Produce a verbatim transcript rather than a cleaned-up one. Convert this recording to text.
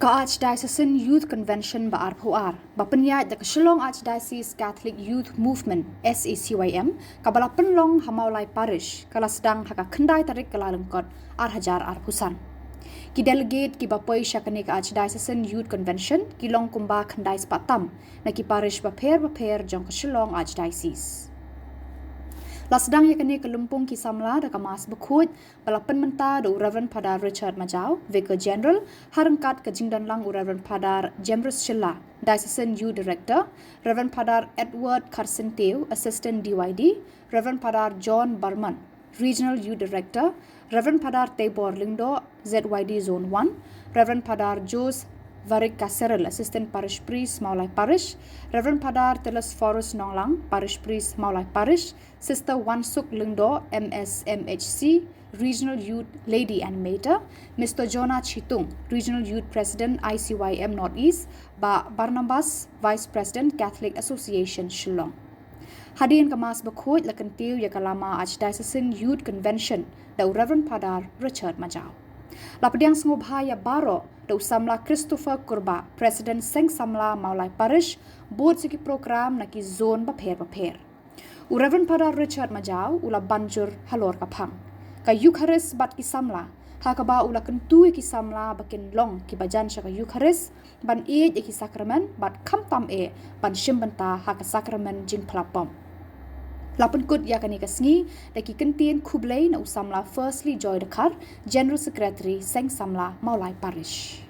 Ka Archdiocesan Youth Convention ba arphew ar, ba pynïaid da ka Shillong Archdiocese Catholic Youth Movement, S A C Y M, kaba la pynlong ha Mawlai Parish, ka la sdang ha ka khyndai tarik Kyllalyngkot, ar hajar arphew san. Ki delegate kiba poi sha kane ka Archdiocesan Youth Convention ki long kumba khyndai spah tam, na ki parish bapher bapher jong ka Shillong Archdiocese. La sdang ïa kane ka lympung ki samla da ka Mass bakhuid, ba la pynmynta da u Reverend Father Richard Majaw, Vicar General, ha ryngkat ka jingdonlang u Reverend Father Jamrus Shylla, Diocesan Youth Director, Reverend Father Edward Kharsyntiew, Assistant D Y D, Reverend Father John Barman, Regional Youth Director, Reverend Father Teibor Lyngdoh, Z Y D Zone one, Reverend Father Jose Varik Kaseril, Assistant Parish Priest, Mawlai Parish, Reverend Father Telesphorus Nonglang, Parish Priest, Mawlai Parish, Sister Wansuk Lyngdoh, M S M H C, Regional Youth Lady Animator, Mister Jonah Chitung, Regional Youth President, I C Y M Northeast, Bah Barnabas, Vice President, Catholic Association Shillong. Hadien ka Mass bakhuid la kyntiew ïa ka lama Archdiocesan Youth Convention da u Reverend Father Richard Majaw. La pdiang sngewbha ïa baroh da u samla Christopher Kurbah, President Seng Samla Mawlai Parish, bud sa ki program na ki zone bapher bapher. U Reverend Father Richard Majaw u la ban jur halor ka phang ka Eucharist bad ki samla, ha kaba u la kyntu ïa ki samla ba kin long kiba jan sha ka Eucharist, ban ïeit ïa ki sakramen bad khamtam eh ban shim bynta ha ka sakramen jingpyllait bom. La pynkut ïa kane ka sngi da ki kyntien khublei na u samla Firstly Joy Dkhar, General Secretary Seng Samla Mawlai Parish.